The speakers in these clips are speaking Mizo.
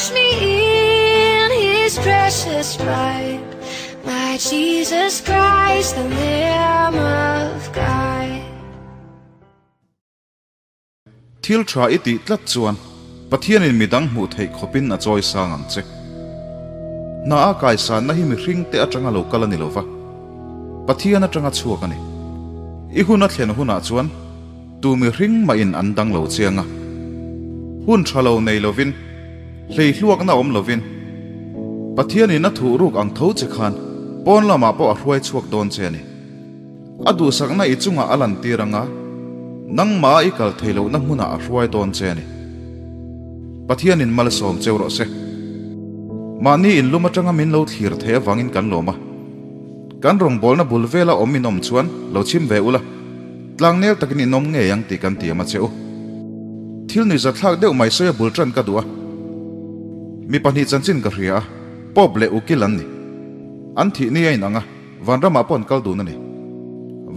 Wash me in his precious blood. My Jesus Christ, the Lamb of God. Thil tha i tih tlat chuan Pathianin midang hmuh theih khawpin a chawi sang ang che. Hna a kaisanna hi mihringte atanga lo kal a ni lova, Pathian atanga chhuak a ni. I hun a thlen hunah chuan tu mihring mahin an dang lo chiang a. Hun tha lo nei lovin, hleihluakna awm lovin, Pathianin a thuh ruk ang tho che khan pawn lamah pawh a hruai chhuak dawn che a ni. A duhsakna i chungah a lantir anga, nangmah i kal thei lohna hmunah a hruai dawn che a ni. Pathianin malsawm cheu rawh se. Mahni inlum atanga min lo thlir thei avangin kan lawm a. Kan rawngbawlna bul vela awm inawm chuan lo chhim ve ula, tlangnel takin inawm ngei ang tih kan tiam a che u. Thil nuihzathlak deuh mai sawi a bul tan ka duh a. Mi pahnih chanchin ka hria a, Pope leh Ukil an ni. An thih ni a inang a. Vanramah pawh an kal dun a ni.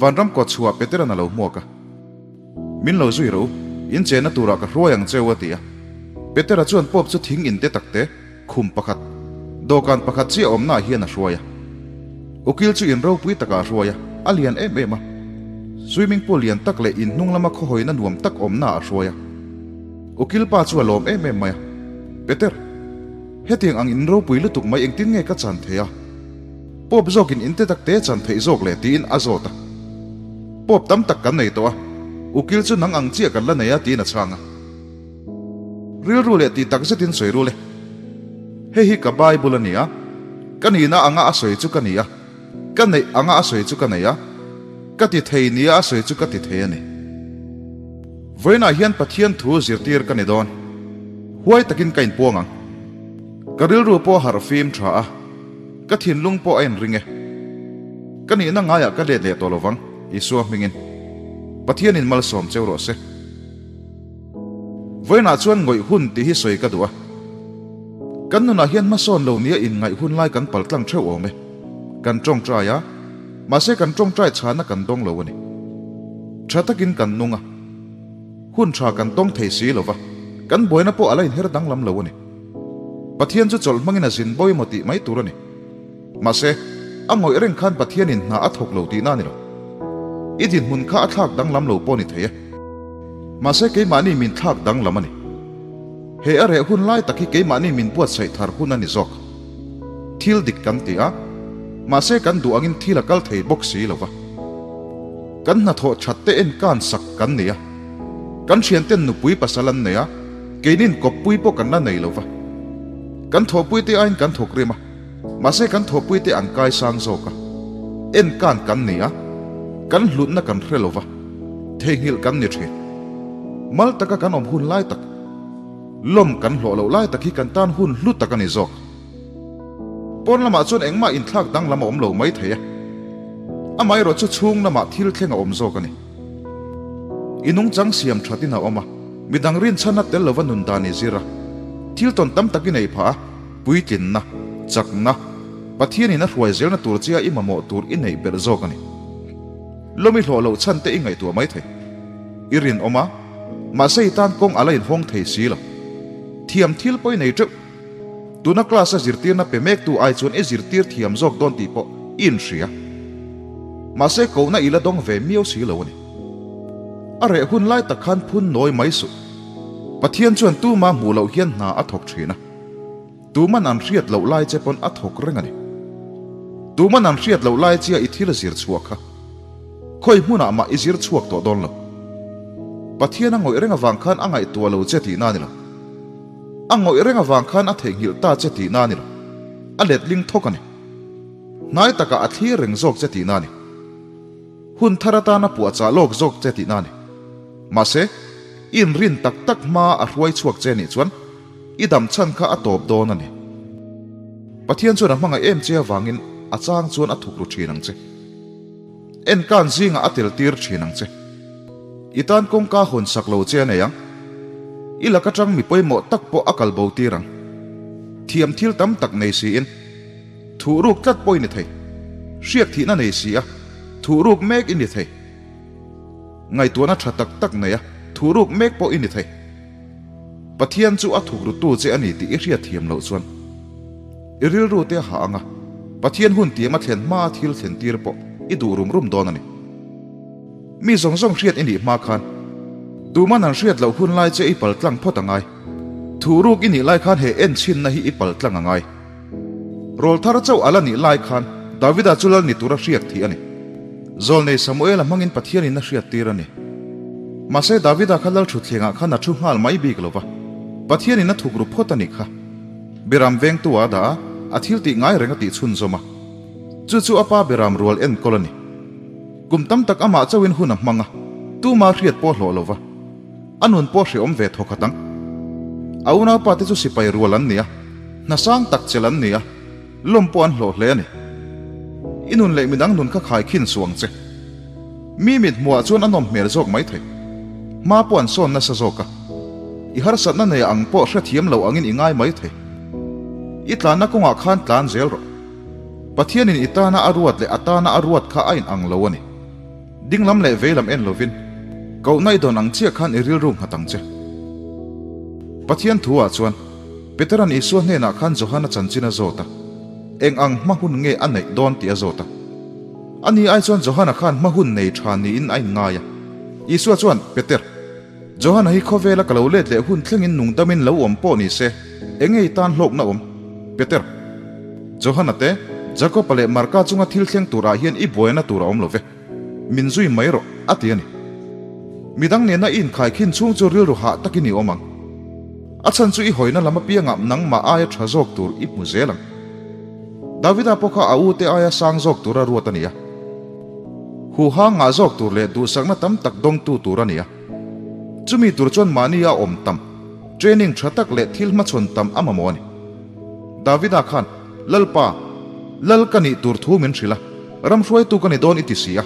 Vanram kawt chhuah Peteran a lo hmuak a. Min lo zui ro, in chenna turah ka hruai ang cheu a ti a. Petera chuan Pope chu thing in te tak te, khum pakhat, dawhkan pakhat chiah awmnaah hian a hruai a. Ukil chu in ropui takah a hruai a, a lian em em a. Swimming pool lian tak leh in hnung lama khawhawina nuam tak awmnaah a hruai a. Ukil pa chu a lawm em em mai a. Peter, hetiang ang in ropui lutuk mai engtin nge ka chan thei a? Pope zawkin in te tak te chan theih zawk le tiin a zawt a. Pope tam tak kan nei tawh a, ukil chu nang ang chiah kan la nei a tiin a chhang a. Rilru leh tih tak zetin sawi rul e. Hei hi ka Bible a ni a, ka nihna anga a sawi chu ka ni a, ka neih anga a sawi chu ka nei a, ka ti thei nia a sawi chu ka ti thei a ni. Vawiinah hian Pathian thu zirtir ka ni dawn. Huai takin ka inpuang ang. Ka rilru pawh a harh fim tha a. Ka thinlung pawh a inring e. Ka nihna ngaiah ka let leh tawh lovang, Isua hmingin. Pathianin malsawm cheu rawh se. Vawiinah chuan ngawih hun tih hi sawi ka duh a. Kan nunah hian hmasawn lo nia inngaih hun lai kan pal tlang theuh awm e. Kan tawngtai a, mahse kan tawngtai chhana kan dawng lo a ni. Tha takin kan nung a. Hun tha kan tawng thei si lova, kan buaina pawh a la inher danglam lo a ni. Pathian chu chawlh hmangin a zin bawi emaw tih mai tur a ni. Mahse, a ngawih reng khan Pathianin hna a thawk lo tihna a ni lo. I dinhmun kha a thlak danglam lo pawh a ni thei e. Mahse, keimahni min thlak danglam a ni. He a reh hun lai tak hi keimahni min buatsaih thar hun a ni zawk. Thil dik kan ti a, mahse kan duh angin thil a kal thei bawk si lo va. Kan hnathawh that te en kan sak kan nei a. Kan thianten nupui pasal an nei a, keinin kawppui pawh kan la nei lo va. Kan thawhpui te aiin kan thawk rim a, mahse kan thawhpui te an kai sang zawk a. En kan kan nei a, kan hlutna kan hre lo va, theihnghilh kan ni thin. Mal taka kan awm hun lai tak, lawm kan hlawh loh lai tak hi kan tan hun hlu tak a ni zawk. Pawn lamah chuan engmah inthlak danglam a awm lo mai thei e. Amaherawh chu chhung lamah thil thleng a awm zawk a ni. I nungchang siam thatin a awm a, midang rinchhan a tel lova nun dan i zir a. Thil tawn tam tak i nei phah a, puitlinna, chakna, Pathianin a hruai zelna tur chia i mamawh tur i neih belh zawk a ni. Lawm i hlawh loh chhan te i ngaihtuah mai thei. I rinawm a, mahse i tan kawng a la inhawng thei si lo. Thiam thil pawh i nei teuh. Tuna class a zirtirna pe mektu ai chuan i zirtir thiam zawk dawn tih pawh i inhria. Mahse kohna i la dawng ve miau si lo a ni. A reh hun lai tak khan phun nawi mai suh. Pathian chuan tuma hmuh loh hian hna a thawk thin a. Tuman an hriat loh lai che pawn a thawk reng a ni. Tuman an hriat loh lai chia i thil zir chhuah kha khawi hmunah mah i zir chhuak tawh dawn lo. Pathian a ngawih reng avang khan a ngaihtuah lo che tihna a ni lo. A ngawih reng avang khan a theihnghilh ta che tihna a ni lo. A letling thawk a ni. Hnai takah a thlir reng zawk che tihna a ni. Hun thar atana puahchah lawk zawk che tihna a ni. Mahse, i inrin tak tak hma a hruai chhuak che nih chuan i dam chhan kha a tawp dawn a ni. Pathian chuan a hmangaih em che avangin a chang chuan a thuk ru thin ang che. Enkan zingah a tel tir thin ang che. I tan kawngka hawn sak lo che a nei ang. I lak atang mi pawimawh tak pawh a kal bo tir ang. Thiam thil tam tak nei siin thuh ruk tlat pawh i ni thei. Hriak thihna nei si a thuh ruk mek i ni thei. Ngaihtuahna tha tak tak nei a thuh ruk mek pawh i ni thei. Pathian chu a thukrutu che a ni tih i hriat thiam loh chuan i rilru te a hah ang a, Pathian hun tiam a thlen hmaa thil thlen tir pawh i duh rum rum dawn a ni. Mi zawng zawng hriat i nih hma khan tuman an hriat loh hun lai che i pal tlang phawt a ngai. Thuhruk i nih lai khan he enchhinna hi i pal tlang a ngai. Rawl thar chauh a la nih lai khan Davida chu lal ni tura hriak thih a ni. Zawlnei Samuela hmangin Pathianin a hriattir a ni. Mahse Davida kha lal thutthlengah khan a thu nghal mai bik lo va, Pathianin a thuk ru phawt a nih kha. Biram vengtu a dah a, a thil tih ngai reng a tih chhunzawm a. Chu chu a pa Biram rual enkawl a ni. Kum tam tak amah chauhin hun a hmang a, tuma hriat pawh hlawh lo va. A nun pawh hrehawm ve thawk khat ang. A unaupa te chu sipai rual an ni a, hna sang tak chelh an ni a, lawm pawh an hlawh hle a ni. I nun leh midang nun kha khai khin suh ang che. Mi mit hmuhah chuan a nawm hmel zawk mai thei. Hma pawh an sawn nasa zawk a. I harsatna nei ang pawh hrethiam lo angin i ngai mai thei. I tlanna kawngah khan tlan zel rawh. Pathianin i tana a ruat leh a tana a ruat kha a inang lo a ni. Dinglam leh veilam en lovin, kohna i dawn ang chiah khan i rilru nghat ang che. Pathian thu ah chuan, Petera'n Isua hnenah khan Johana chanchin a zawt a, eng ang hma hun nge a neih dawn tih a zawt a. Ani ai chuan Johana khan hma hun nei tha niin a inngai a. Isua chuan, Peter, Johana hi khawvela ka lo let leh hun thlengin nungdamin lo awm pawh ni se, eng nge i tan hlawkna awm? Peter, Johana te, Jakob-a leh Marka chunga thil thleng turah hian i buaina tur a awm lo ve. Min zui mai rawh, a ti a ni. Midang nena i inkhaikhin chhung chu rilru hah takin i awm ang. A chhan chu i hawina lam apiangah nangmah aia tha zawk tur i hmu zel ang. Davida pawh kha a ute aia sang zawk tura ruat a ni a. Huha ngah zawk tur leh duhsakna tam tak dawngtu tur a ni a. Chumi tur chuan mahni a awm tam, training tha tak leh thil hmachhawn tam a mamawh a ni. Davida khan, Lalpa, Lal ka nih tur thu min hrilh a, ram hruaitu ka ni dawn i ti si a.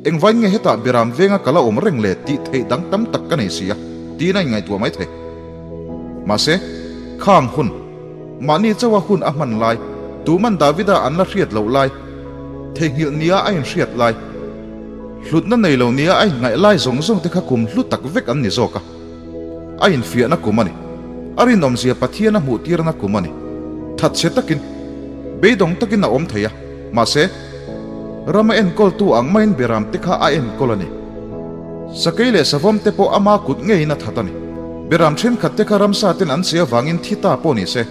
Engvain nge hetah Biram venga ka la awm reng le tih theih dang tam tak ka nei si a, tiin a inngaihtuah mai thei. Mahse, khang hun, mahni chauha hun a hman lai, tuman Davida an la hriat loh lai, theihnghilh nia a inhriat lai, hlutna nei lo nia a inngaih lai zawng zawng te kha kum hlu tak vek an ni zawk a. A infiahna kum a ni. A rinawmzia Pathian a hmuhtirna kum a ni. Thatchhe takin, beidawng takin a awm thei a, mahse, rama enkawltu ang maiin Beram te kha a enkawl a ni. Sakei leh savawm te pawh ama kut ngeiin a that a ni. Beram thenkhat te kha ramsa ten an che avangin thi ta pawh ni se,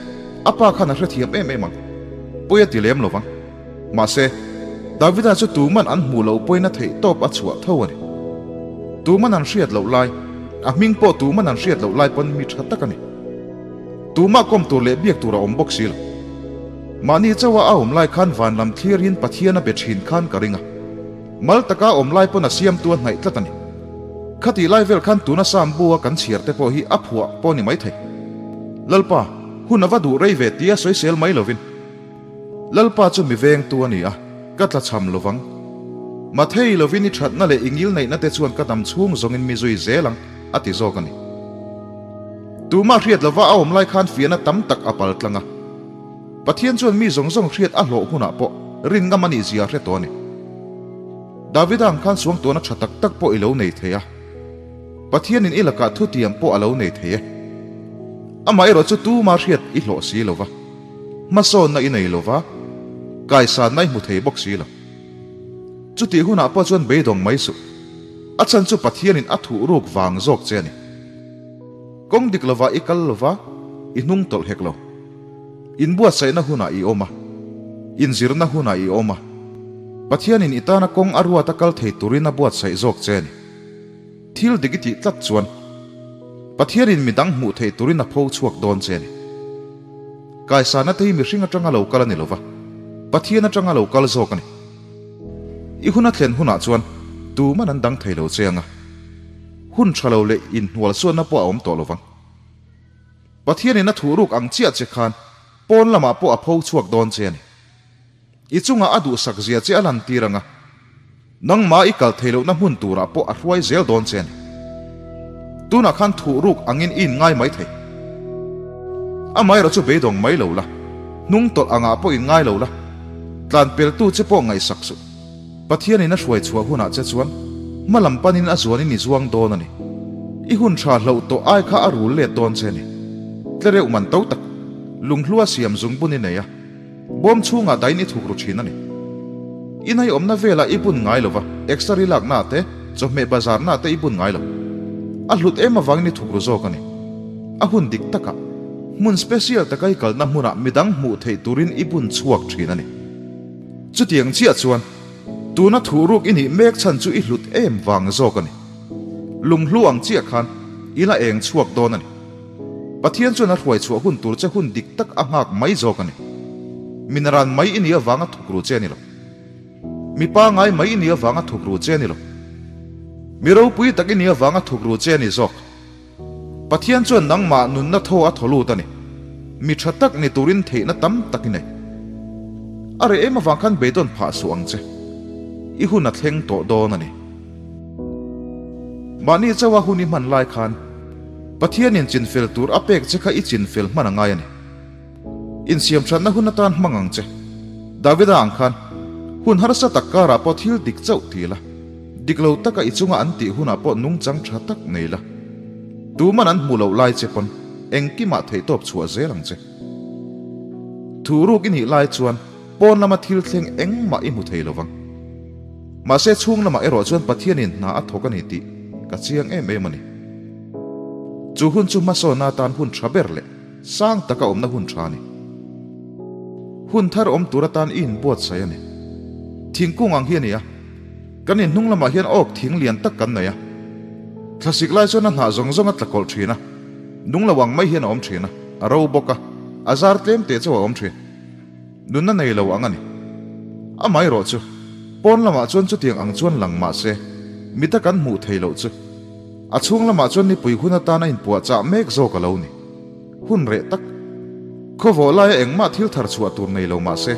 a pa khan a hrethiam em em ang. Pawi a ti lem lo vang. Mahse, Davida chu tuman an hmuh loh pawhin a theih tawp a chhuah tho a ni. Tuman an hriat loh lai, a hming pawh tuman an hriat loh lai pawn mi tha tak a ni. Tumah kawm tur leh biak tur a awm bawk si lo. Mahni chauha a awm lai khan van lam thlirin Pathian a be thin khan ka ring a. Mal taka a awm lai pawn a siamtu a hnaih tlat a ni. Khatih lai vel khan tuna Sambu a kan chhiar te pawh hi a phuah pawh ni maithei. Lalpa, hun a va duh rei ve tia sawisel mai lovin. Lalpa chu mi vengtu a ni a, ka tlachham lovang. Mathei lovin i thatna leh i ngilneihna te chuan ka dam chhung zawngin mi zui zel ang, a ti zawk a ni. Tumah hriat lova a awm lai khan fiahna tam tak a pal tlang a. Pathian chuan mi zawng zawng hriat a hlawh hunah pawh rin ngam a nih zia a hre tawh a ni. Davida ang khan suangtuahna tha tak tak pawh i lo nei thei a. Pathianin i lakah thutiam pawh a lo nei thei e. Amaherawhchu tuma hriat i hlawh si lova. Hmasawnna i nei lova, kaisanna i hmu thei bawk si lo. Chutih hunah pawh chuan beidawng mai suh. A chhan chu Pathianin a thuh ruk vang zawk che a ni. Kawng dik lovah i kal lova, i hnung tawlh hek lo. Inbuatsaihna hunah i awm a, inzirna hunah i awm a, Pathianin i tana kawng a ruat a kal thei turin a buatsaih zawk che a ni. Thil dik i tih tlat chuan Pathianin midang hmuh theih turin a pho chhuak dawn che a ni. Kaisana te hi mihring atanga lo kal a ni lova, Pathian atanga lo kal zawk a ni. I hun a thlen hunah chuan tuman an dang thei lo che anga, hun tha lo leh inhnualsuatna pawh a awm tawh lovang. Pathianin a thuhruk ang chiah che khan pawn lamah pawh a pho chhuak dawn che a ni. I chungah a duhsak zia che a lantir ang a, nangmah i kal thei lohna hmun turah pawh a hruai zel dawn che a ni. Tunah khan thuhruk angin i inngai mai thei. Amaherawh chu beidawng mai lo la, hnung tawlh angah pawh inngai lo la, tlanpeltu che pawh ngaihsak suh. Pathianin a hruai chhuah hunah che chuan hma lam panin a zuanin i zuang dawn a ni. I hun tha hloh tawh ai kha a rul let dawn che a ni. Tlereuh man to tak, lunghlua siam zungbun i nei a, bawm chhungah dahin i thuk ru thin a ni. I nei awmna velah i bun ngai lo va, exer i lakna te, chawhmeh bazarna te i bun ngai lo. A hlut em avangin i thuk ru zawk a ni. A hun dik takah, hmun special taka i kalna hmunah midang hmuh theih turin i bun chhuak thin a ni. Chutiang chiah chuan, tuna thuhruk i nih mek chhan chu i hlut em vang zawk a ni. Lunghlu ang chiah khan i la eng chhuak dawn a ni. Pathian chuan a hruai chhuah hun tur che hun dik tak a nghak mai zawk a ni. Minaran mai i nih avanga thuk ru che a ni lo. Mi pangai mai i nih avanga thuk ru che a ni lo. Mi ropui tak i nih avanga thuk ru che a ni zawk. Pathian chuan nangmah nunna thaw a thaw lut a ni. Mi tha tak ni turin theihna tam tak i nei. A reh em avang khan beidawn phah suh ang che. I hun a thleng tawh dawn a ni. Mahni chauha hun i hman lai khan Pathianin chinfel tur a pek che kha i chinfel hman a ngai a ni. Insiamthatna hun atan hmang ang che. Davida ang khan, hun harsa tak karah pawh thil dik chauh ti la, dik lo taka i chunga an tih hunah pawh nungchang tha tak nei la. Tuman an hmuh loh lai che pawn engkimah theihtawp chhuah zel ang che. Thuhruk i nih lai chuan pawn lama thil thleng engmah i hmu thei lo vang. Mahse chhung lamah erawh chuan Pathianin hna a thawk a ni tih ka chiang em em a ni. Chu hun chu hmasawnna atan hun tha ber leh Sang taka awmna hun tha a ni. Hun thar awm tur atan i inbuatsaih a ni. Thingkung ang hi a ni a, kan inhnung lamah hian awk thing lian tak kan nei a. Thlasik lai chuan a hnah zawng zawng a tla kawlh thin a, nung lo ang mai hian a awm thin a, a ro bawk a, a zar tlem teh chauh a awm thin. Nunna nei lo ang a ni. Amaherawh chu, pawn lamah chuan chutiang ang chuan lang mah se, mita kan hmuh thei loh chu. A chhung lamah chuan nipui hun atan a inpuahchah mek zawk a lo ni. Hun reh tak. Khawvawh laia engmah thil thar chhuah tur nei lo mah se,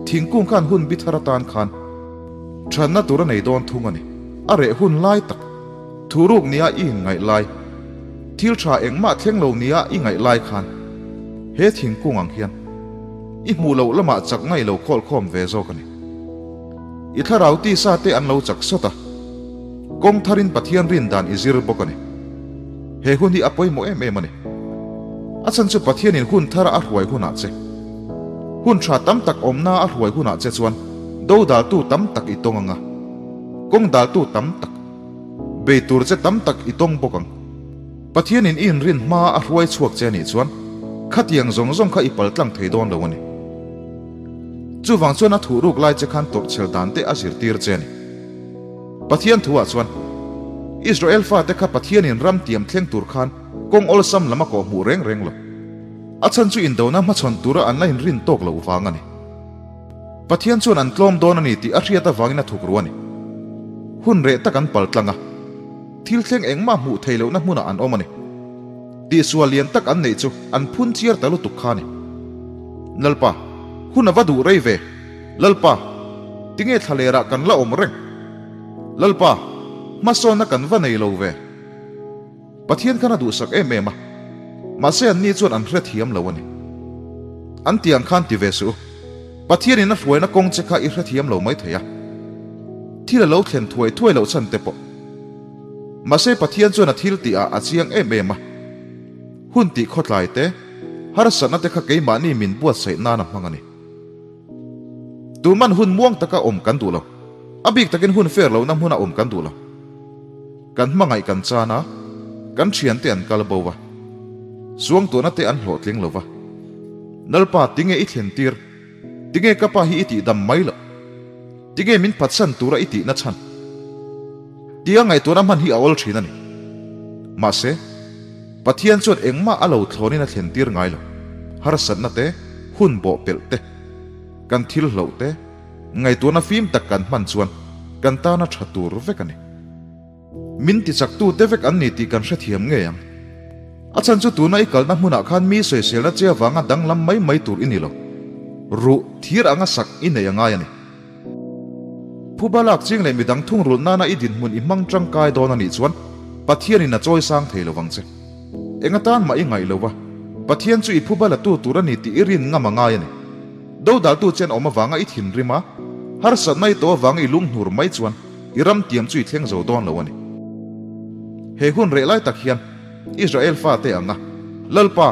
thingkung khan hun bi thar atan khan thanna tur a nei dawn thung a ni. A reh hun lai tak. Thuruk nia i inngaih lai, thil tha engmah thleng lo nia i ngaih lai khan he thingkung ang hian i hmuh loh lamah chak ngaih lo khawlkhawm ve zawk a ni. I thlarau tisa te an lo chak sawt a, kawng tharin Pathian rin dan i zir bawk a ni. He hun hi a pawimawh em em a ni. A chhan chu Pathianin hun thara a hruai hunah che, hun tha tam tak awmna a hruai hunah che chuan dodaltu tam tak i tawng ang a, kawng daltu tam tak, bei tur che tam tak i tawng bawk ang. Pathianin i inrin hma a hruai chhuak che a nih chuan khatiang zawng zawng kha i paltlang thei dawn lo a ni. Chuvang chuan a thuhruk lai che khan tawrhchhel dan te a zirtir che a ni. Pathian thuah chuan, Israel fate kha Pathianin ram tiam thleng tur khan kawng awlsam lam a kawh hmuh reng reng lo. A chhan chu indona hmachhawn tura an la inrin tawk loh vang a ni. Pathian chuan an tlawm dawn a ni tih a hriat avangin a thuk ru a ni. Hun reh tak an pal tlang a, thil thleng engmah hmuh theih lohna hmunah an awm a ni. Tihsual lian tak an neih chu an phun chiar ta lutuk kha a ni. Lalpa, hun a va duh rei ve. Lalpa, tinge thlalerah kan la awm reng? Lalpa, hmasawnna kan va nei lo ve. Pathian khan a duhsak em em a, mahse anni chuan an hrethiam lo a ni. An ti ang khan ti ve suh u. Pathianin a hruaina kawng che kha i hrethiam lo mai thei a, thil a lo thlen thuai thuai loh chhan te pawh. Mahse Pathian chuan a thil tihah a chiang em em a, hun tih khawtlai te, harsatna te kha keimahni min buatsaih nan a hmang a ni. Tuman hun muang taka awm kan duh lo. A bik takin hun fair lohna hmuna awm kan duh lo. Kan hmangaih kan chan a, kan thiante an kal bo va, suangtuahna te an hlawhtling lo va. Lalpa, tinge i thlen tir? Tinge ka pa hi i tihdam mai loh? Tinge min phatsan tura i tihna chhan? Tia ngaihtuahna hman hi a awl thin a ni. Mahse, Pathian chuan engmah a lo thlawnin a thlen tir ngai lo. Harsatna te, hun bawhpelh te, kan thil hloh te, ngaihtuahna fim tak kan hman chuan kan tana tha tur vek a ni. Min tichaktu te vek an ni tih kan hrethiam ngei ang. A chhan chu tuna i kalna hmunah khan mi sawiselna che avanga danglam mai mai tur i ni lo. Ruh thir anga sak i nei a ngai a ni. Phuba lak ching leh midang thungrulh nana i dinhmun i hmang tangkai dawn a nih chuan Pathianin a chawi sang thei lovang che. Eng atan mah i ngaih lo va, Pathian chu i phuba latu tur a ni tih i rin ngam a ngai a ni. Dodaltu che an awm avanga i thinrim a, harsatna i tawh avanga i lunghnur mai chuan i ram tiam chu i thleng zo dawn lo a ni. He hun reh lai tak hian Israel fate anga, Lalpa!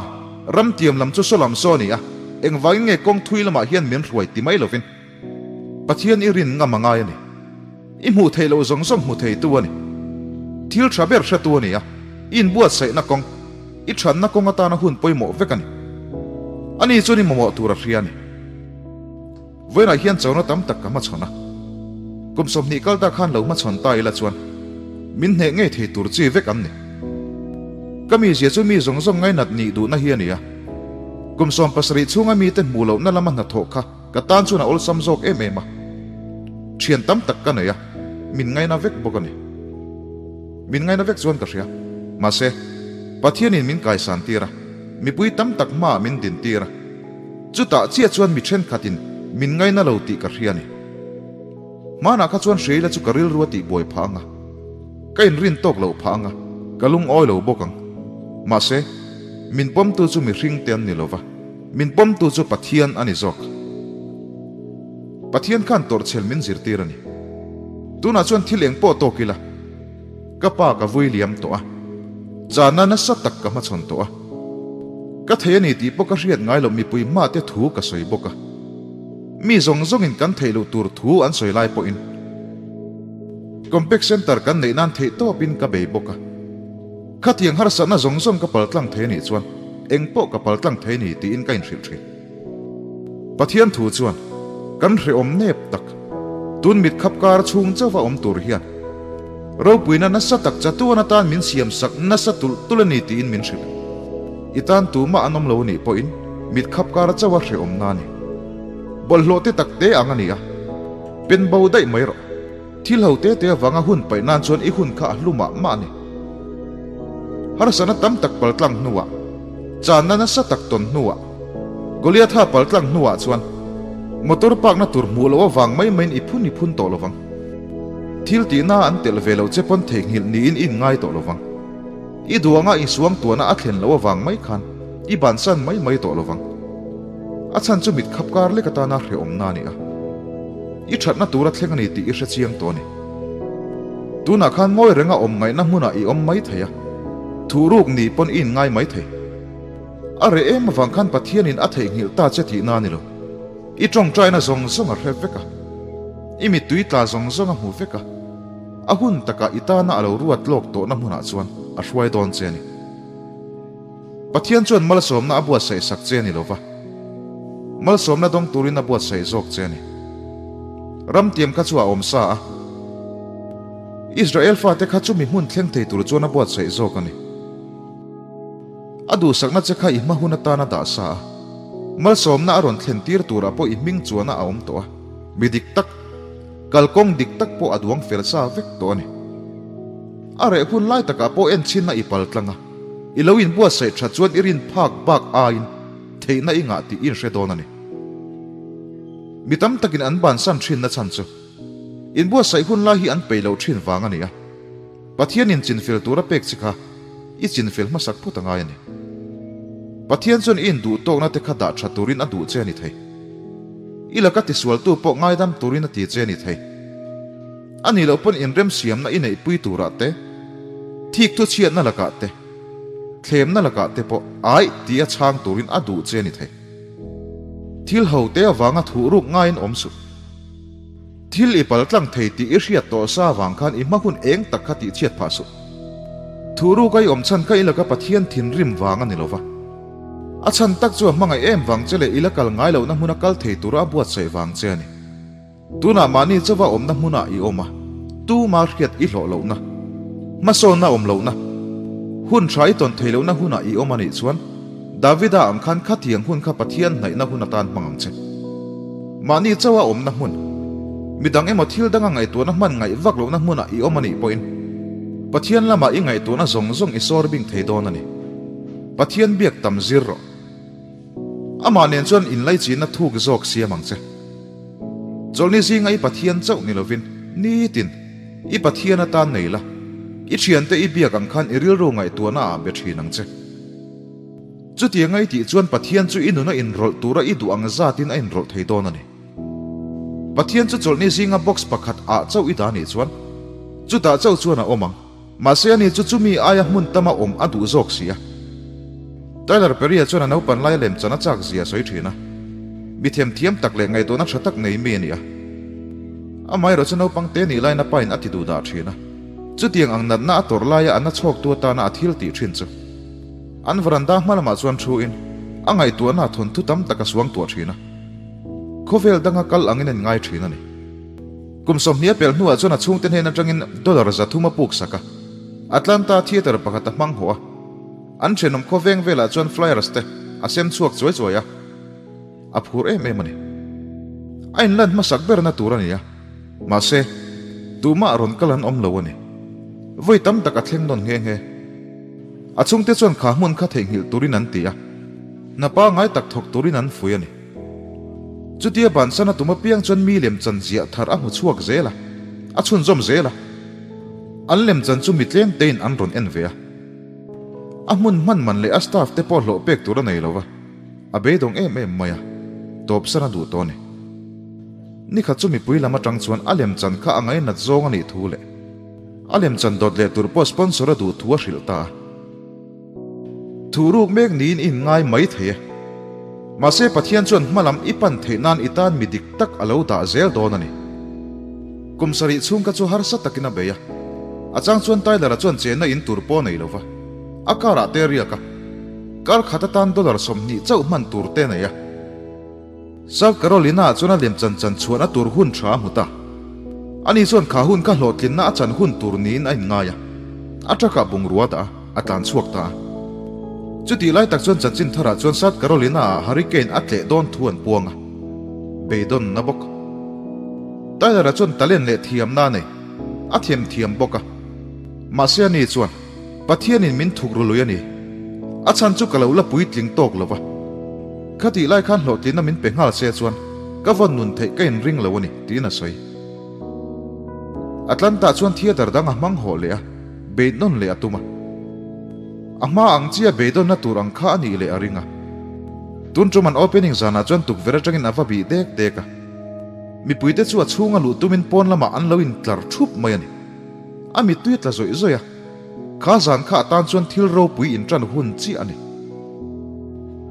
Ram tiam lam chu saw lam saw a ni a, engvangin nge kawng thui lamah hian min hruai ti mai lovin Pathian i rin ngam a ngai a ni. I hmuh theih loh zawng zawng hmu theitu a ni. Thil tha ber hretu a ni a, i inbuatsaihna kawng, i thatna kawng atana hun pawimawh vek a ni. Ani chuan i mamawh tur a hria a ni. Vawiinah hian chona tam tak ka hmachhawn a, kum 20 kal ta khan lo hmachhawn ta ila chuan min hneh ngei thei tur chi vek an ni. Ka mizia chu mi zawng zawng ngainat nih duhna hi a ni a, kum 17 chhunga mite hmuh lohna lama hnathawh kha ka tan chuan a awlsam zawk em em a, thian tam tak ka nei a, min ngaina vek bawk a ni. Min ngaina vek chuan ka hria, mahse, Pathianin min kaisan tir a, mipui tam tak hmaah min din tir a, Chutah chiah chuan mi thenkhatin min ngaina lo tih ka hria a ni. Hmanah kha chuan Sheila chu ka rilru a tihbuai phah ang a, ka inrin tawk loh phah ang a, ka lungawi lo bawk ang. Mahse, min pawmtu chu mihring te an ni lo va, min pawmtu chu Pathian a ni zawk. Pathian khan tawrhchhel min zirtir a ni. Tunah chuan thil eng pawh tawk ila, Ka pa ka vui liam tawh a, chana nasa tak ka hmachhawn tawh a. Ka thei a ni tih pawh ka hriat ngai loh mipui hma te thu ka sawi bawk a. Mi zawng zawngin kan theih loh tur thu an sawi lai pawhin Compact Center kan neih nan theih tawpin ka bei bawk a. Khatiang harsatna zawng zawng ka paltlang thei a nih chuan eng pawh ka paltlang thei a ni tiin ka inhrilh thin. Pathian thu chuan kan hrehawm nep tak, tun mit khap kar chhung chauha awm tur hian ropuina nasa tak chatuan atan min siam sak nasa tulh tulh a ni tiin min hrilh. I tan tumah an awm lo nih pawhin mit khap kar chauha hrehawmna a ni. Bawlhhlawh te tak te ang a ni a, pen bo daih mai rawh. Thil ho te te avanga hun paih nan chuan i hun kha a hlu mah mah a ni. Harsatna tam tak paltlang hnuah, channa nasa tak tawn hnuah, Goliatha paltlang hnuah chuan motor park na tur hmuh loh avang mai maiin i phun i phun tawh lovang. Thil tihna an telh ve loh che pawn theihnghilh niin i inngai tawh lovang. I duanga i suangtuahna a thlen loh avang mai khan i bansan mai mai tawh lovang. A chhan chu mit khap kar lek atana hrehawmna a ni a. I thatna tura thleng a ni tih i hre chiang tawh a ni. Tunah khan ngawi renga awm ngaihna hmunah i awm mai thei a, thuhruk ni pawn i inngai mai thei. A reh em avang khan Pathianin a theihnghilh ta che tihna a ni lo. I tawngtaina zawng zawng a hre vek a, i mittui tla zawng zawng a hmu vek a, a hun takah i tana a lo ruat lawk tawhna hmunah chuan a hruai dawn che a ni. Pathian chuan malsawmna a buatsaih sak che a ni lo va, malsawmna dawng turin a buatsaih zawk che a ni. Ramtiam kha chu a awm sa a, Israel fate kha chumi hmun thleng thei tur chuan a buatsaih zawk a ni. A duhsakna che kha i hma hun atan a dah sa a, malsawmna a rawn thlen tir turah pawh i hming chuana a awm tawh a, mi dik tak, kalkawng dik tak pawh a duang fel sa vek tawh a ni. A reh hun lai takah pawh enchhinna i pal tlang a, i lo inbuatsaih that chuan i rin phak bak aiin theihna i ngah tih i inhre dawn a ni. Mi tam takin an bansan thinna chhan chu inbuatsaih hun lai hi an peih loh thin vang a ni a. Pathianin chinfel tura pek che kha i chinfel hmasak phawt a ngai a ni. Pathian chuan i induh tawkna te kha dah tha turin a duh che a ni thei. I laka tisualtu pawh ngaidam turin a ti che a ni thei. A nih loh pawn inremsiamna i neihpui turah te, thik thu chhiatna lakah te, thlemna lakah te pawh aih tia chhang turin a duh che a ni thei. Thil ho te avanga thuh ruk ngaiin awm suh. Thil i pal tlang thei tih i hriat tawh sa avang khan i hma hun eng tak kha tih chhiat phah suh. Thuh ruk a i awm chhan kha i laka Pathian thinrim vang a ni lo va. A chhan tak chu a hmangaih em vang che leh i la kal ngai lohna hmuna kal thei tura a buatsaih vang che a ni. Tunah mahni chauha awmna hmunah i awm a, tuma hriat i hlawh lohna, hmasawnna awm lohna, hun tha i tawn thei lohna hunah i awm a nih chuan Davida ang khan khatiang hun kha Pathian hnaihna hun atan hmang ang che. Mahni chauha awmna hmun, midang emaw thil danga ngaihtuahna hman ngaih vak lohna hmunah i awm a nih pawhin Pathian lamah i ngaihtuahna zawng zawng i sawr bing thei dawn a ni. Pathian biak tam zir rawh. Amah nen chuan inlaichinna thuk zawk siam ang che. Chawlhni zinga i Pathian chauh ni lovin nitin i Pathian atan nei la, i thiante i biak ang khan i rilru ngaihtuahna ah be thin ang che. Chutianga i tih chuan Pathian chu i nuna inrawlh tura i duh ang zatin a inrawlh thei dawn a ni. Pathian chu chawlhni zinga box pakhat ah chauh i dah nih chuan chutah chauh chuan a awm ang. Mahse ani chu chumi aia hmun tama awm a duh zawk si a. Tyler Perry-a chuan a naupan laia lemchan a chak zia a sawi thin a. Mi themthiam tak leh ngaihtuahna tha tak nei mi a ni a. Amaherawh chu naupang te nih laiin a pain a ti duh dah thin a. Chutiang ang natna a tawrh laia a na chhawktu atana a thil tih thin chu an veranda hma lamah chuan thu in a ngaihtuahna a thawnthu tam tak a suang tuah thin a. Khawvel danga kal angin a inngai thin a ni. Kum 20 a pelh hnuah chuan a chhungte hnen atangin dollar 300 a puk sak a. Atlanta theatre pakhat a hmang hawh a. An thenawm khawveng velah chuan flyers te a sem chhuak chuai chuai a, a phur em em a ni. A inlan hmasak berna tur a ni a, mahse, tumah rawn kal an awm lo a ni. Vawi tam tak a thleng nawn nghe nghe. A chhungte chuan kha hmun kha theihnghilh turin an ti a, hna pangngai tak thawk turin an fui a ni. Chutia bansan a tum apiang chuan mi lemchan ziah thar a hmu chhuak zel a, a chhunzawm zel a. An lemchan chu mi tlem tein an rawn en ve a. A hmun hman man leh a staff te pawh hlawh pek tur a nei lo va, a beidawng em em mai a, tawpsan a duh tawh a ni. Nikhat chu mipui lam atang chuan a lemchan kha a ngainat zawng a nih thu leh a lemchan dawt leh tur pawh sponsor a duh thu a hrilh ta a. Thuhruk mek niin i inngai mai thei e. Mahse Pathian chuan hmalam i pan theih nan i tan mi dik tak a lo dah zel dawn a ni. Kum sarih chhung kha chu harsa takin a bei a. A chang chuan Tyler-a chuan chenna in tur pawh a nei lo va, a car-ah te a riak a. Kar khat atan dollar 20 chauh hman tur te a nei a. South Carolina-ah chuan a lemchan chan chhuahna tur hun tha a hmu ta. Ani chuan kha hun kha hlawhtlinna a chan hun tur niin a inngai a. A truck-ah bungrua dah a, a tlan chhuak ta a. Chutih lai tak chuan chanchin tharah chuan South Carolina-ah hurricane a tleh dawn thu an puang a. Beidawnna bawk. Tyler-a chuan talent leh thiamna a nei. A thiam thiam bawk a. Mahse ani chuan, Pathianin min thuk ru lui a ni. A chhan chu ka lo la puitling tawk lo va. Khatih lai khan hlawhtlinna min pe nghal se chuan ka vawn nun theih ka inring lo a ni, tiin a sawi. Atlanta chuan theatre dang a hmang hawh leh a, beidawn leh a tum a. A hma ang chia beidawnna tur ang kha a nih leh a ring a. Tun tum an opening zanah chuan tukverh atangin a va bih dek dek a. Mipuite chu a chhunga luh tumin pawn lamah an lo intlar thup mai a ni. A mittui a tla zawih zawih a, kha zan kha atan chuan thil ropui intan hun chiah a ni.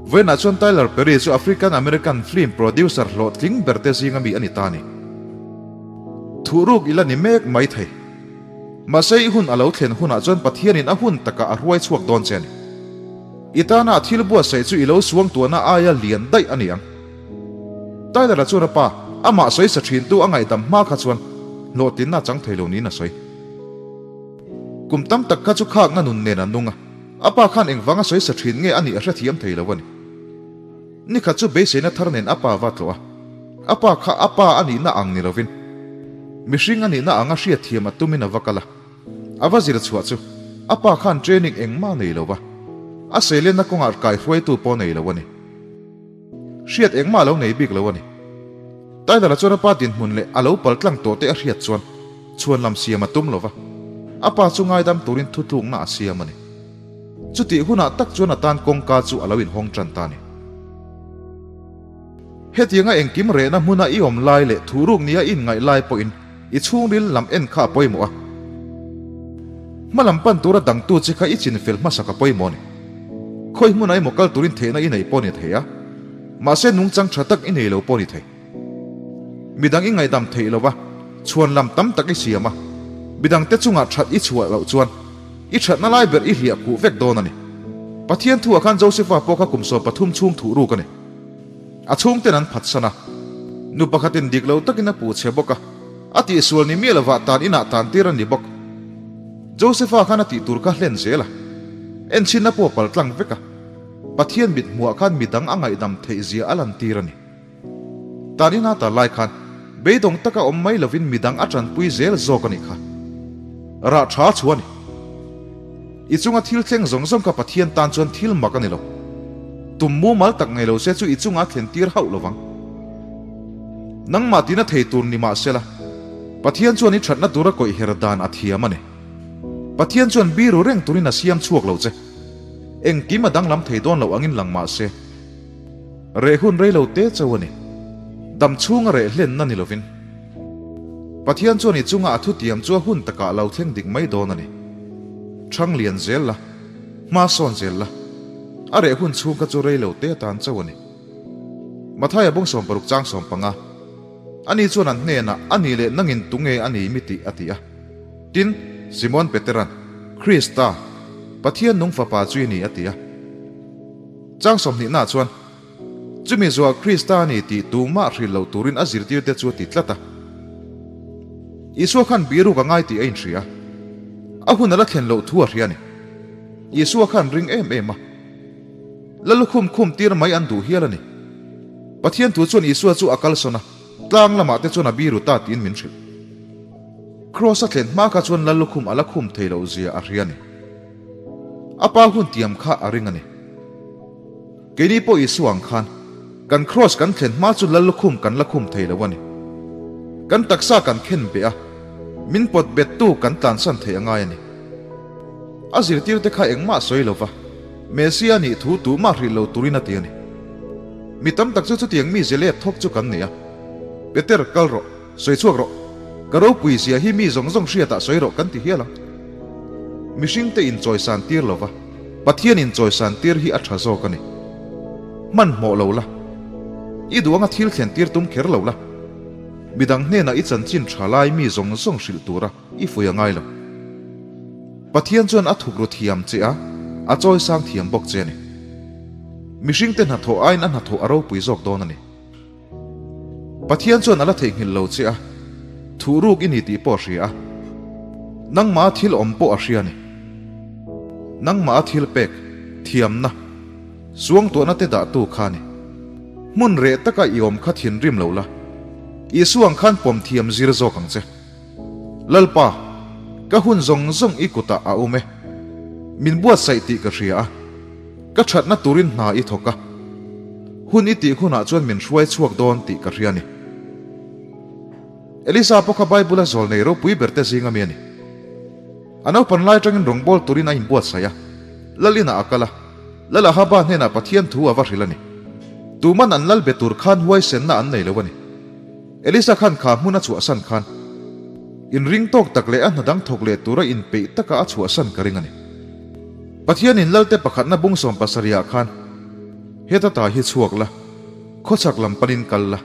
Vawiinah chuan Tyler Perry chu African American film producer hlawhtling berte zinga mi a ni ta a ni. Thuhruk ila ni mek mai thei. Mahse i hun a lo thlen hunah chuan Pathianin a hun takah a hruai chhuak dawn che a ni. I tana a thil buatsaih chu i lo suangtuahna aia lian daih a ni ang. Tyler-a chuan a pa, amah sawi sa thintu a ngaihdam hma kha chuan hlawhtlinna a chang thei lo niin a sawi. Kum tam tak kha chu khakna nun nen a nung a, a pa khan engvanga sawi sa thin nge a nih a hrethiam thei lo a ni. Nikhat chu beiseina thar nen a pa va tlawh a, a pa kha a pa a nihna ang ni lovin mihring a nihna anga hriatthiam a tumin a va kal a. A va zir chhuah chu a pa khan training engmah nei lo va, a seilenna kawngah kaihruaitu pawh nei lo a ni. Hriat engmah a lo nei bik lo a ni. Tyler-a chuan a pa dinhmun leh a lo pal tlang tawh te a hriat chuan chhuan lam siam a tum lo va, a pa chu ngaidam turin thutlukna a siam a ni. Chutih hunah tak chuan a tan kawngka chu a lo inhawng tan ta a ni. Hetianga engkim rehna hmuna i awm lai leh thuhruk nia i inngaih lai pawhin i chhungril lam en kha a pawimawh a. Hma lam pan tura dangtu che kha i chinfel hmasak a pawimawh a ni. Khawi hmunah emaw kal turin theihna i nei pawh a ni thei a, mahse nungchang tha tak i nei lo pawh a ni thei. Midang i ngaihdam theih lo va, chhuan lam tam tak i siam a, midangte chungah that i chhuah loh chuan i thatna lai ber i hliah khuh vek dawn a ni. Pathian thuah khan Josefa pawh kha kum 13 chhung thuh ruk a ni. A chhungten an phatsan a, nu pakhatin dik lo takin a puh chhe bawk a, a tihsual ni miah lovah tan inah tan tir a ni bawk. Josefa khan a tih tur kha hlen zel a, enchhinna pawh a pal tlang vek a, Pathian mit hmuah khan midang a ngaihdam theih zia a lantir a ni. Tan ina tar lai khan beidawng taka awm mai lovin midang a tanpui zel zawk a nih kha. Rah tha chu a ni. I chunga thil thleng zawng zawng kha Pathian tan chuan thil mak a ni lo. Tum mumal tak nei lo se chu i chunga a thlen tir hauh lovang. Nangmah tina thei tur ni mah sela, Pathian chuan i thatna tura kawih her dan a thiam a ni. Pathian chuan biru reng turin a siam chhuak lo che. Engkim a danglam thei dawn loh angin lang mah se, reh hun rei lo te chauh a ni. Dam chhunga reh hlenna ni lovin. Pathian chuan i chunga a thutiam chu a hun takah lo thleng dik mai dawn a ni. Thang lian zel la, hma sawn zel la. A reh hun chhung kha chu rei lo te atan chauh a ni. Mathaia bawng 60 chang 15. Ani chuan an hnenah, A nih leh nangin tunge a ni mi tih? a ti a. Tin, Simon Petera'n, Krista, Pathian nung Fapa chu i ni, a ti a. Chang sawmhnihnaah chuan, Chumi zuah Krista a ni tih tumah hrilh loh turin a zirtirte chu a ti tlat a. Isua khan biruk a ngai tih a inhria. A hun a la thlen loh thu a hria a ni. Isua khan ring em em a. La lukhum khum tir mai an duh hial a ni. Pathian thu chuan Isua chu a kalsawn a, tlang lamah te chuan a biru ta tiin min hrilh. Kraws a thlen hma kha chuan la lukhum a la khum thei loh zia a hria a ni. A pa hun tiam kha a ring a ni. Keini pawh Isua ang khan kan kraws kan thlen hma chu lal lukhum kan la khum thei lo a ni. Kan taksa kan khen beh a, min pawt bettu kan tlansan thei a ngai a ni. A zirtirte kha engmah sawi lo va, Messia nih thu tumah hrilh lo turin a ti a ni. Mi tam tak chu chutiang mi zelet thawk chu kan ni a. Peter, kal rawh, sawi chhuak rawh. Ka ropui zia hi mi zawng zawng hriatah sawi rawh kan ti hial ang. Mihringte inchawisan tir lo va, Pathian inchawisan tir hi a tha zawk a ni. Hmanhmawh lo la. I duh anga thil thlen tir tum kher lo la. Midang hnenah i chanchin tha lai mi zawng zawng hrilh tura i fui a ngai lo. Pathian chuan a thukru thiam che a, a chawisang thiam bawk che a ni. Mihringte hnathawh aiin a hnathawh a ropui zawk dawn a ni. Pathian chuan a la theihnghilh lo che a, thuhruk i ni tih pawh a hria a. Nangmaha thil awm pawh a hria a ni. Nangmaha thil pek, thiamna, suangtuahna te dahtu kha a ni. Hmun reh taka i awm kha thinrim lo la, Isua ang khan pawm thiam zir zawk ang che. Lalpa, ka hun zawng zawng i kutah a awm e. Min buatsaih tih ka hria a, ka thatna turin hna i thawk a. Hun i tih hunah chuan min hruai chhuak dawn tih ka hria a ni. Elisa pawh kha Bible-a zawl nei ropui berte zinga mi a ni. A naupan lai atangin rawngbâwl turin a inbuatsaih a, Lal inah a kal a, Lal Ahaba hnenah Pathian thu a va hrilh a ni. Tuman an lal be tur khan huaisenna an nei lo a ni. Elisa khan kha hmun a chhuahsan khan inring tawk tak leh a hna dang thawk leh tura inpeih taka a chhuahsan ka ring a ni. Pathianin Lalte pakhatna bung 70 ah khan, Heta ta hi chhuak la, khawchhak lam panin kal la,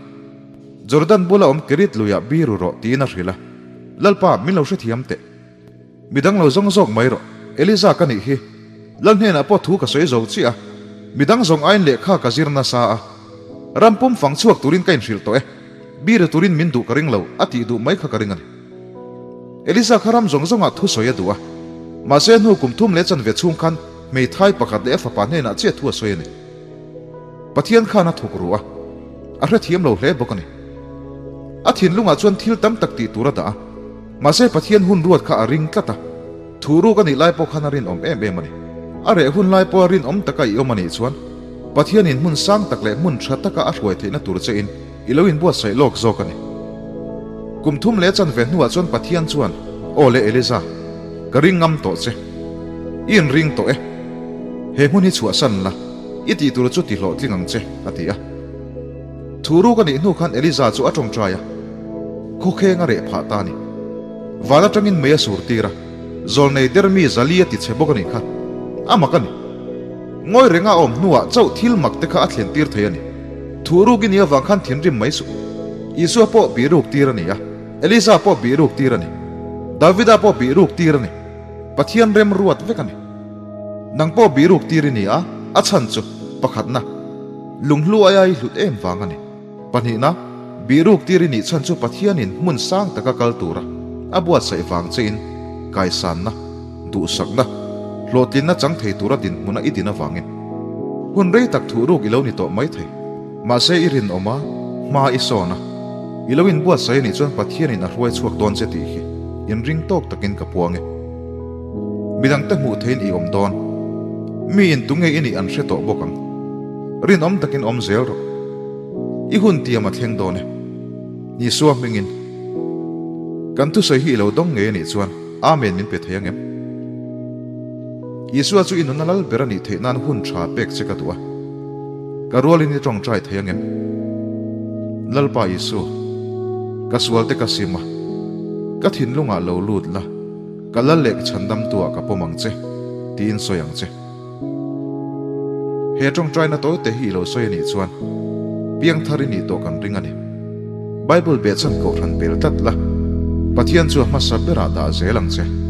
Jordan bula awm Kerit luiah biru rawh tiin a hrilh a, Lalpa, min lo hrethiam teh. Midang lo zawng zawk mai rawh, Eliza ka nih hi. Lal hnenah pawh thu ka sawi zo chiah a, midang zawng aiin lehkha ka zir nasa a. Ram pum fang chhuak turin ka inhrilh tawh e, bira turin min duh ka ring lo a tih duh mai kha ka ring a ni. Eliza kha ram zawng zawngah thu sawi a duh a, mahse hnu kum thum leh chanve chhung khan hmeithai pakhat leh a fapa hnenah chiah thu a sawi a ni. Pathian khan a thawk ru a, a hrethiam lo hle bawk a ni. A thinlungah chuan thil tam tak tih tur a dah a. Mahse Pathian hun ruat kha a ring tlat a, thu ruk a nih lai pawh khan a rinawm em em a ni. A reh hun lai pawha rinawm taka i awm a nih chuan Pathianin hmun sang tak leh hmun tha taka a hruai theihna tur chein i lo inbuatsaih lawk zawk a ni. Kum thum leh chanve hnuah chuan Pathian chuan, Aw le Eliza, ka ring ngam tawh che. I inring tawh e. He hmun hi chhuahsan la, i tih tur chu ti hlawhtling ang che, a ti a. Thu ruk a nih hnu khan Eliza chu a tawngtai a, khawkheng a reh phah ta a ni. Van atangin mei a sur tir a, zawlnei der mi zali a ti chhe bawk a nih kha. A mak a ni. Ngawi renga a awm hnuah chauh thil mak te kha a thlen tir thei a ni. Thu ruk i nih avang khan thinrim mai suh. Isua pawh bih ruk tir a ni a, Eliza pawh bih ruk tir a ni. Davida pawh bih ruk tir a ni. Pathian rem ruat vek a ni. Nang pawh bih ruk tir i ni a, a chhan chu, pakhatna, Lunghlu aia i hlut em vang a ni. Pahnihna, Bihruk tir i nih chhan chu Pathianin hmun sang taka kal tura a buatsaih vang chein kaisanna, duhsakna, hlawhtlinna chang thei tura dinhmuna i din avangin hun rei tak thuhruk i lo ni tawh mai thei. Mahse i rinawm a, hma i sawn a, i lo inbuatsaih a nih chuan Pathianin a hruai chhuak dawn che tih hi inring tawk takin ka puang e. Midangte hmuh theiin i awm dawn. Miin tunge i nih an hre tawh bawk ang. Rinawm takin awm zel rawh. I hun tiam a thleng dawn e. Isua hmingin. Kan thusawi hi i lo dawng ngei a nih chuan Amen min pe thei ang em? Isua chu i nunna lal ber a nih theih nan hun tha pek che ka duh a. Ka rualin i tawngtai thei ang em? Lalpa Isu, ka sualte ka sim a, ka thinlungah lo lut la, ka lal leh ka chhandamtuah ka pawm ang che, tiin sawi ang che. He ṭawngṭaina tawite hi i lo sawi a nih chuan piangthar i nih tawh kan ring a ni. Bible behchhan kohhran pel tlat la, Pathian chu a hmasa berah dah zel ang che.